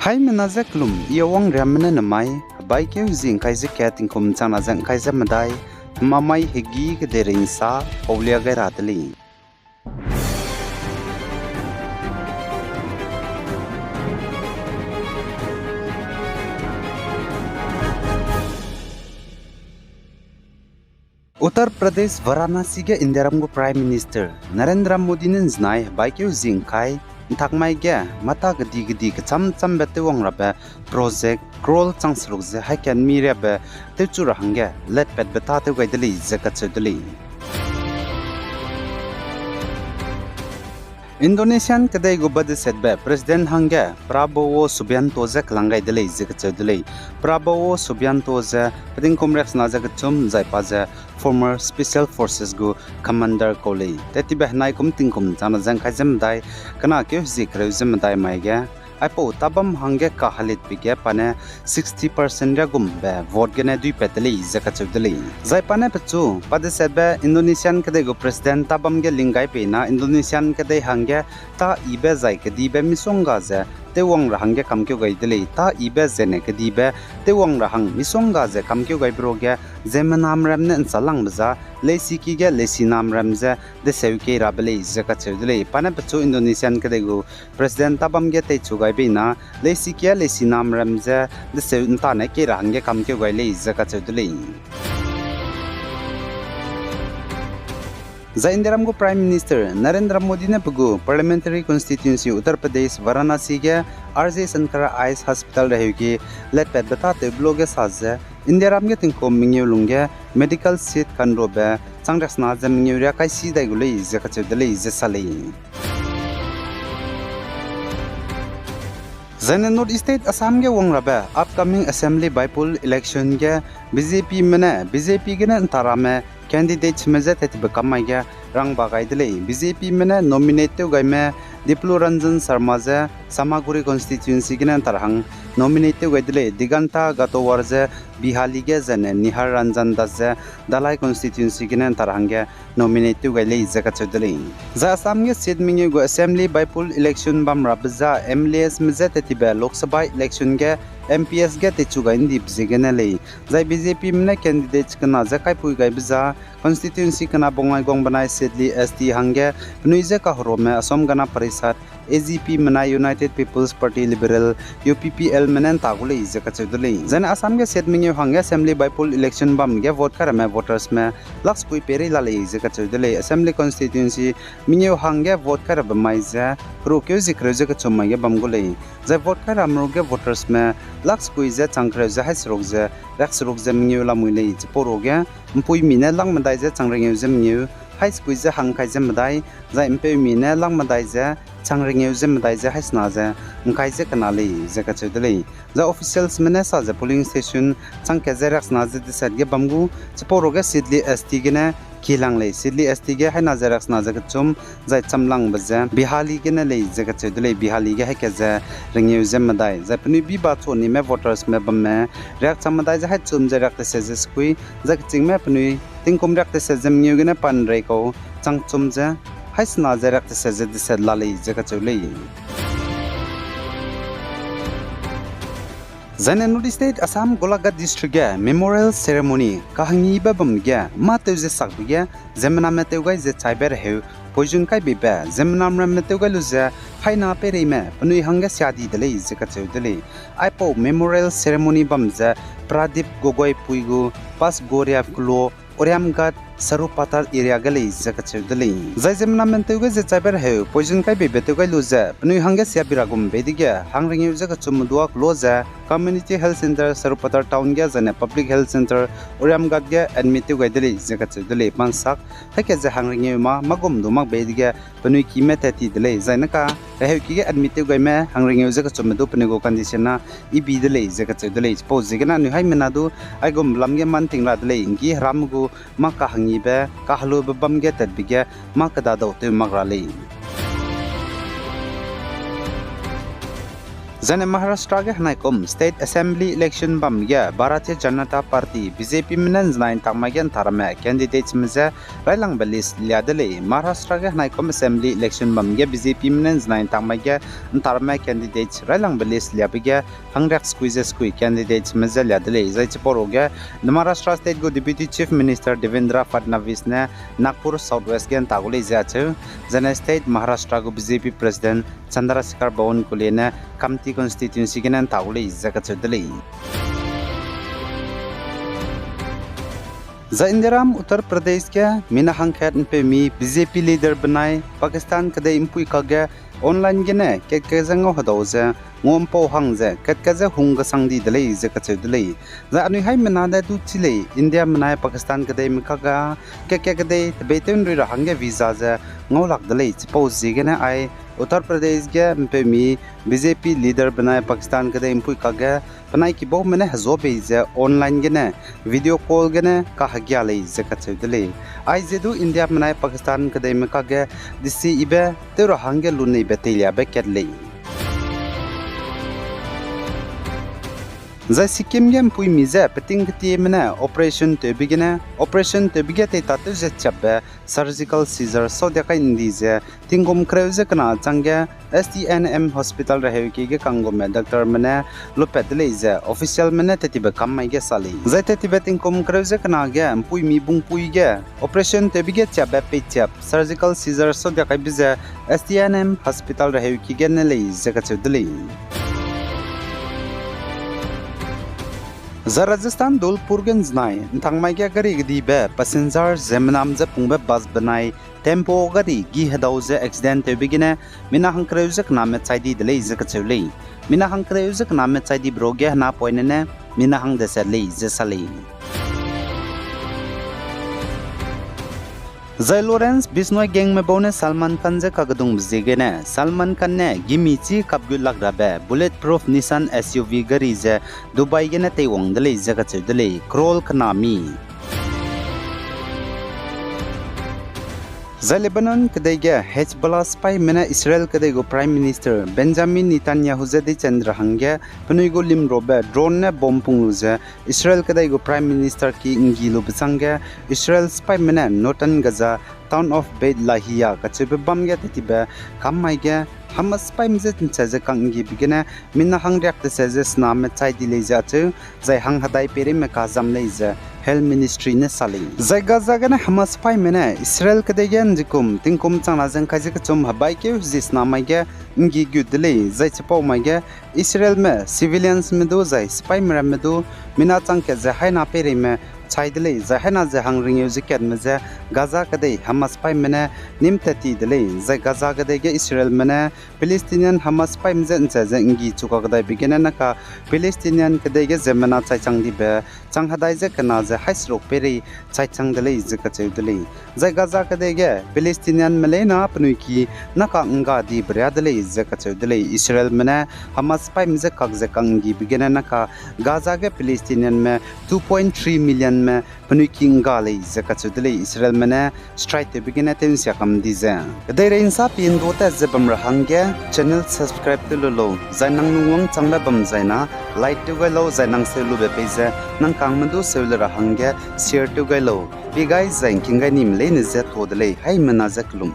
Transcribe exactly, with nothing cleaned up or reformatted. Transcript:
Haimena je kelum, I Awang Riamme ne nemai hebaikeu zi ’ngkai ze kat tingkum changna ze ’ngkai ze medai, hemamai hegî kedeirei ’nsa paulia gai ra de lei. Uttar Pradesh, Varanasi ge Indiaram gu Prime Minister Narendra Modi ne ’nzenai hebaikeu zi ’ngkai ’ntakmai ge mata kedi kedi kechâm-châmbe tewwang rabe project crore chang seruk ze haî kat mi riabe tewchu ra hangge letpatbe tâtew gai de lei ze kacheu de lei. Indonesian kedei gu badesetbe President hangge Prabowo Subianto je kelang gai de lei ze kacheu de lei. Prabowo Subianto ze petingkum riaksena ze kechum zai pa ze former Special Forces gu commander kau lei. Tettibe henai kum tingkum changna ze ’ngkai ze medai, kena keu hezie kereu ze medai mai ge aipau tâbam hangge kahelitbe ge pa ne sixty percent riagumbe vote gene duipat de lei ze kacheu de lei. Zai pa ne pechu, badesetbe Indonesian kedei gu President tâbam ge ling gai peina Indonesian kedei hangge tâ yibe zai kedibe misongga ze tewwang ra hangge kamkeu gai de lei. Tâ yibe zene kedibe tewwang ra hang misongga ze kamkeu gaibe ruage, ziemmename ram ne ’nchalangbe za, leisiki ge leisiname ram ze deseu kei rabe lei ze kacheu de lei. Pa ne pechu Indonesian kedei gu President tâbam ge teichu gai beina, leisiki ge leisiname ram ze deseu ’ntane kei ra hangge kamkeu gai lei ze kacheu de lei. Zai Indiaram gu Prime Minister Narendra Modi ne pe gu Parliamentary Constituency Uttar Pradesh, Varanasi ge R J Shankara Eyes Hospital reheuki letpatbe tâtewbe luage sa ze, Indiaram ge tingkum mengeu lungge medical seat kanrobe chang riaksena ze mengeu riak kaisi dai gu lei ze kacheu de lei ze sa lei. Zaine North East State Assam ge wang rabe upcoming Assembly by-poll election ge B J P me ne B J P gene ’ntarame candidatesme je tettibe kam mai ge rangba gai de lei. B J P me ne nominate tew gaime Diplu Ranjan Sharma je Samaguri constituency gene ’ntar hang nominate tew gai de lei. Diganta Gatowar je Bihali ge zaine Nihar Ranjan Das je Dhalai constituency gene ’ntar hangge nominate tew gai lei ze kacheu de lei. Zai Assam ge seat mengeu gu Assembly by-poll election bam rabe za M L Asme je tettibe Lok Sabha election ge M Ps ge teichu gai ’ndibe ziegene lei. Zai B J P me ne candidates kena je kaipui gaibe za constituency kena bongai guang benai Sidli S T hangge penui je kaherome Assam Gana Parishad, A G P menai United People's Party Liberal, U P P L me ne ’nta gu lei ze kacheu de lei. Zaine Assam ge seat mengeu hangge Assembly by-poll election bam ge vote kai ramme votersme lak sekui peirei la lei ze kacheu de lei. Assembly constituency mengeu hangge vote kai rabe mai ze kerukeu zie kereu ze kechum mai ge bam gu lei. Zai vote kai ramme ruage votersme lak sekui ze chang kereu ze haî seruk ze riak seruk ze mengeu lamui lei. Chipau ruage ’mpuimi ne lak medai ze chang rengeu ze mengeu, haî sekui ze hangkai ze medai, zai ’mpeumi ne lak medai ze chang rengeu ze medai ze haî sena ze ’ngkai ze kena lei ze kacheu de lei. Zai officialsme ne sa ze polling station chang kat ze riaksena ze deset ge bam gu, chipau ruage Sidli S T gene kilang lei. Sidli S T ge haî na ze riaksena ze kechum, zai chamlangbe ze Bihali gene lei ze kacheu de lei. Bihali ge haî kat ze rengeu ze medai. Zai penui biba chu nime votersme bamme riak chang medai ze haî chum ze riak deset ze sekui, zai kechîngme penui tingkum riak deset ze mengeu gene pa ’nrei kau chang chum ze haî sena ze riak deset ze deset la lei ze kacheu lei. Zaine North East State Assam Golaghat District ge memorial ceremony kahangibe bam ge mâ tew ze sakbe ge ziemmename tew gai ze chaibe reheu poison kai beibe ziemmename ramme tew gai lu ze haî na peireime penui hangge sia di de lei ze kacheu de lei. Aipau memorial ceremony bam ze Pradip Gogoi pui gu Pas Goria kelo Oriamghat Sarupathar area ge lei ze kacheu de lei. Zai ziemmename tew gai ze chaibe reheu poison kai beibe tew gai lu ze penui hangge sia bi ra gum bei dege hangrengeu ze kechum medua kelo ze Community Health Centre Sarupathar Town ge zaine Public Health Centre Oriamghat ge admit tew gai de lei ze kacheu de lei. Mansak haî kat ze hangrengeu mâ mâ gum du mak bei dege penui kime tat ti de lei. Zai ne ka reheuki ge admit tew gaime hangrengeu ze kechumme du penui gu condition na ibi de lei ze kacheu de lei. Chipau ziegene anui haimena du aigumbe lam ge mâ ’nting ra de lei, ’nggi heram gu mâ kahangibe kahelube bam ge tatbe ge mâ kedadau tew mak ra lei. Zaine Maharashtra ge henaikum State Assembly election bam ge Bharatiya Janata Party, B J P me ne nzenai ntak mai ge nta ramme candidates me je railangbe list lia de lei. Maharashtra ge henaikum Assembly election bam ge B J P me ne nzenai ntak mai ge nta ramme candidates railangbe list liabe ge hangriak sekui ze sekui candidates me je lia de lei. Zai chipau ruge Maharashtra State gu Deputy Chief Minister Devendra Fadnavis ne Nagpur South West ge nta gu lei ze acheu. Zaine state Maharashtra gu B J P President Chandrasekhar Bawankule ne Kamti constituency gene nta gu lei ze kacheu de lei. Zai Indiaram Uttar Pradesh ge mina hangkat mpeumi B J P leader benai Pakistan kedei mpui kakge online gene kat ka ze ngau hedau ze nguampau hang ze kat ka ze hung kesang di de lei ze kacheu de lei. Zai anui haimena de du chi lei, India menai Pakistan kedeime kakge kat ka kedei tebeitew nrui ra hangge visa ze ngaulak de lei. Chipau ziegene ai Uttar Pradesh ge mpeumi B J P leader benai Pakistan kedei mpui kakge penai kibaume ne hezuabei ze online gene video call gene kahegia lei ze kacheu de lei. Aize du India menai Pakistan kedeime kakge desi ibe tew ra hangge luneibe teiliabe kat lei. Zai Sikkim ge mpuimi je peting ketieme ne operation tewbe gene, operation tewbe ge teitatew ze chiapbe surgical scissor saudia kai ndi ze tingkum kereu ze kena changge S T N M hospital reheuki ge kanggume doctorme ne lupat de lei ze officialme ne tetibe kam mai ge sa lei. Zai tetibe tingkum kereu ze kena ge mpuimi bungpui ge operation tewbe ge chiapbe peichiap surgical scissor saudia kaibe ze S T N M hospital reheuki ge ne lei ze kacheu de lei. Zai Rajasthan Dholpur ge nzenai ntak mai ge gari kedibe passenger ze menam ze pungbe bus benai tempo gari gi hedau ze accident tewbe gene mina hangkereu ze kename chai di de lei ze kacheu lei. Mina hangkereu ze kename chai dibe ruge henapoine ne mina hang deset lei ze sa lei. Zai Lawrence Bishnoi Gangme bau ne Salman Khan je kakedungbe ziegene Salman Khan ne gimi chî kapgut lak rabe bulletproof Nissan S U V gari ze Dubai gene teiwang de lei ze kacheu de lei, crore kena mi. Zai Lebanon kedei ge Hezbollah sipaime ne Israel kedei gu Prime Minister Benjamin Netanyahu je deichang ra hangge penui gu limrobe drone ne bomb pung lu ze Israel kedei gu Prime Minister ki nggi lube changge Israel sipaime ne Northern Gaza town of Beit Lahia kacheube bam ge tetibe kam mai ge Hamas sipaime je nche ze kanggibe gene mina hangriak tese ze sename chai di lei ze acheu, zai hang hedai peireime kazam lei ze Health Ministry ne sa lei. Zai Gaza gene Hamas sipaime ne Israel kedei ge nzikum tingkum changna ze ngkai ze kechum hebaikeu zi sena mai ge nggi gut de lei, zai chipau mai ge Israelme civiliansme du zai sipaime ramme du mina chang kat ze haina peireime chai de lei, zai haina ze hang ringeu ze katme je Gaza kedei Hamas sipaime ne nîm tat ti de lei, zai Gaza kedei ge Israelme ne Palestinian Hamas sipaime je nche ze nggi chuka kedaibe gene naka Palestinian kedei ge ziemmena chai chang dibe chang hedai ze kena ze haî seruk peirei chai chang de lei ze kacheu de lei. Zai Gaza kedei ge Palestinianme leina penui ki naka ngga dibe ria de lei ze kacheu de lei. Israelme ne Hamas sipaime je kak ze kanggibe gene naka Gaza ge Palestinianme two point three millionme penui ki ngga lei ze kacheu de lei. Israelme ne strike tewbe gene tew nsia kam di ze. Kedeirei nsa pindua tat ze bam ra hangge channel subscribe tew lu lau, zai nang lungwang changbe bam zaina like tew gai lau, zai nang seu lube pei ze nang kangme du seu le ra hangge share tew gai lau. Pi gai zai ngking gai nime leine je to de lei, haimena je kelum.